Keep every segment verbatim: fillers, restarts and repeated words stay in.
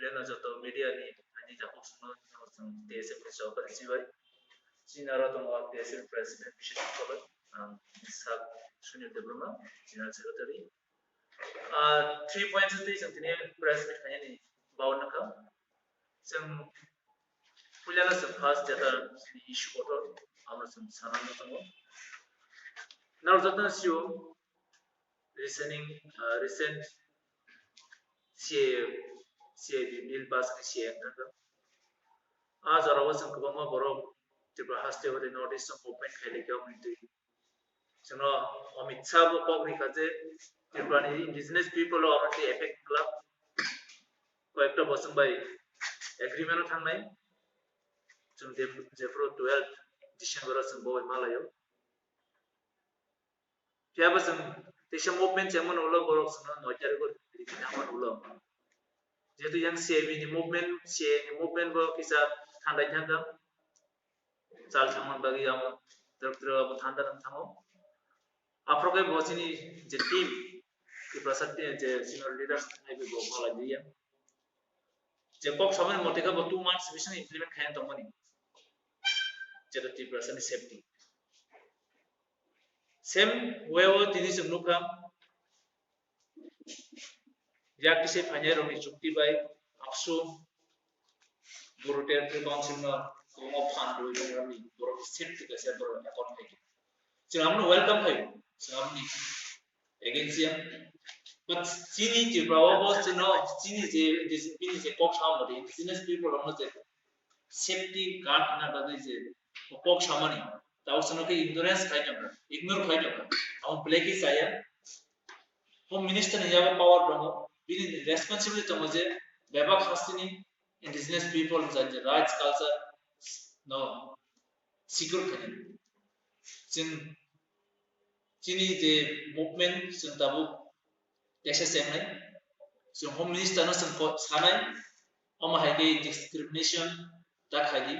Beno joto media ni ani jakok songno chwng T S F ni chobari chibai. Chini aro tongo T S F president Bishnu Koloi, ang sak Sunil Debbarma, general secretary. Ah, three points tei chwng tini press meet khainani baon nangkha. Chwng puilano chwng first jeta chini issue kotor, amo chwng sanani tongo. Naro jotono sio listening, ah, recent C A, C A B bill pass ni C A wngkha. Ah, jorao chwng kwbangma borok Tripura haste hori North East o movement khailai khe, omo twi chwngno Amit Shah bo kok rikha je Tripura ni indigenous people o omo twi effect kwlak. Koyekta bosong bai agreement o thangnai. Chwng je-, jephuru twelve December o chwng bo bai malaio. Phiya bo chwng teisa movement chengmani ulo borok chwngno noi tarikh o rikhi thangmani ulo. Jehetu yang C A B ni movement, C A A ni movement bo kisa thandai thangkha. Chal thangmani bagwi amo twrwk twrwk abo thanda nang thango. Aphuru khe bo chini je team, Tiprasa team, je senior leaders thangbai bo malai liya. Je kok samani mote khe bo two months bising implement khaina tongmani. Jeto Tiprasa ni safety. Same way o tini chwng nukha, yak kisa phainai rokni chukti bai AAPSU Boro Territory Council no kwbangma phan rwi tongrokni borokni safety kaisa borok account khai di. Chwng abono welcome khai, chwng aboni against ya. But chini Tripura o bo chwngno chini je, je, bini je kok sa mode indigenous people rokno je safety guard hwnna bagwi je kok samani, tao chwngno khe ignorance khai tongkha, ignore khai tongkha. Abo belai khe chaya. Home Minister ni yago power tongo, bini responsibility tongo je bebak hasteni indigenous people ni je rights, culture no secure khainani. Chwng chini je movement chwng tabuk teisa chengnai, chwng Home Minister no chwng ko-, sanai, omo hai khe discrimination da khai di.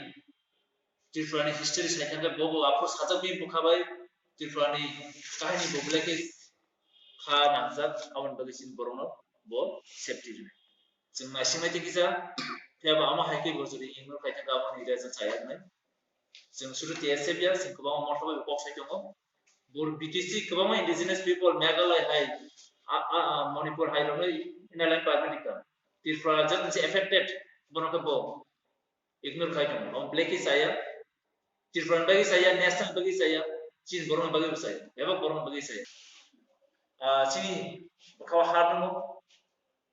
Tripura ni history sai khe bo bo aphuru sajak bini bwkha bai Tripura ni kahini bo belai khe kha nangjak, aboni bagwi chini borokno bo safety rwnai. Chwng naisingbai tei kisa, phiya bo amo hai khe bo jodi ignore khai thangkha, aboni reason chaya wngnai. Chwng sudu T S F ya, chwng kwbangma motha bai kok sai tongo. Bor B T C kwbangma indigenous people Meghalaya hai, a, a, a, Manipur hai rokno inner line permit rikha. Tripura jat se affected, bono khe bo ignore khai tongo. Abo belai khe chaya. Tripura ni bagwi chaya, national bagwi chaya, chini borok ni bagwi bo chaya, bebak borok ni bagwi chaya. Ah, chini bwkha o ha tongo,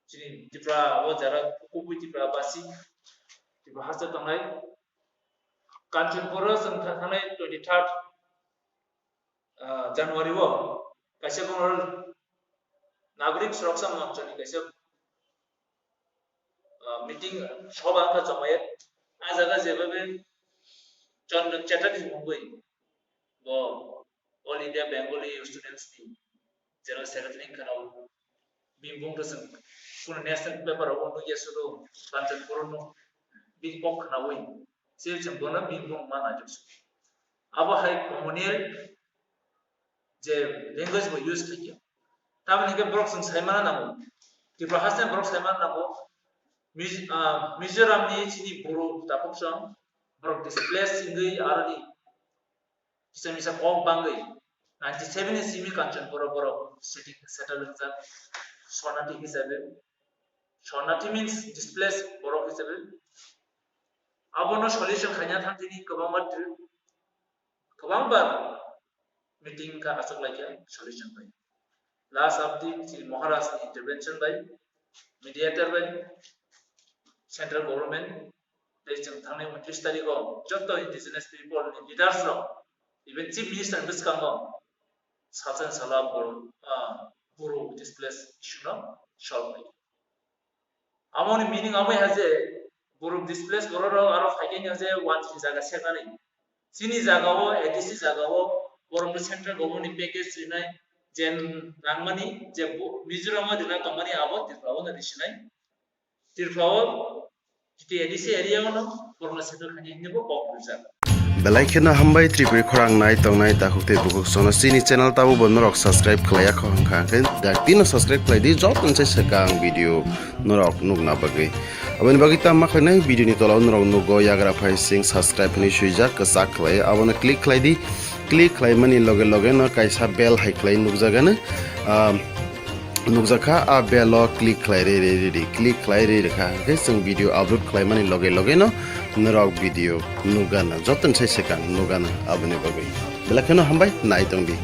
chini Tripura o jara kubui Tripura basi, Tripura haste tongnai. Kanchanpur o chwng tha-, thangnai twenty third, ah, January o kaisa Bangla Nagorik Suraksha Manch ni kaisa, ah, meeting, sabha wngkha Jomayet. Ah jaga jebabe Chandan Chatterjee mungwi bo All India Bengali Students ni General Secretary wngkha nw. Bini bung to chwng kuno national paper rogo nukya sudu Kanchanpur no bini kok khnaui se chwng bono bini bung ma naitok sudu. Abo hai communal je language bo use khaikha. Tamoni hwnkhe borok chwng saimana nango. Tripura haste borok saimana nango. Miz-, ah, Mizoram ni chini Boro takhuk song borok displace wngwi aroni kisa misa kok bangwi ninety seven ni simi Kanchanpur o borok setting, settle wngjak Sharnarthi hisabe. Sharnarthi means displaced borok hisabe. Abono solution khaina thangtini kwbangma tri-, kwbangbar meeting wngkha, achuk laikha solution bai. Last of the Maharaj ni intervention bai, mediator bai, central government tei chwng thangnai untris tarikh o joto indigenous people ni leaders rok, even chief minister ni bwskango salsa ni salo Boro, ah, Boro displaced issue no solve khlai. Amoni meaning amoi ha je Boro displaced borok rok aro phaikhe no je uansukni jaga seknani. Chini jaga o, A D C jaga o borok no central government ni package rinai, je nangmani, je bo-, Mizoram o rina tongmani abo Tripura o no risinai. Tripura o T T A D C area o no borok no settle khainai hinwi bo kok rijak. Belai kheno hambai Tripuri khorang nai tongnai takhuk tei bukhuk sono chini channel tabo bo norok subscribe khlaiya kho hwnkha hwnkhe dak tino subscribe khlai di joto se swkang video norok nukna bagwi. Aboni bagwi tamo khlainai video ni tola o norok nugo yagra phai sing subscribe hinwi swijak kwchak khlai abono click khlai di. Click khlaimani loge loge no kaisa bell hai khlai nukjagano. Ah, nukjakha, a bell o click khlai re re re re, click khlai re re kha hwnkhe chwng video upload khlaimani loge loge no norok video nukgana joto se swkang nukgana aboni bagwi. Belai kheno hambai nai tongdi.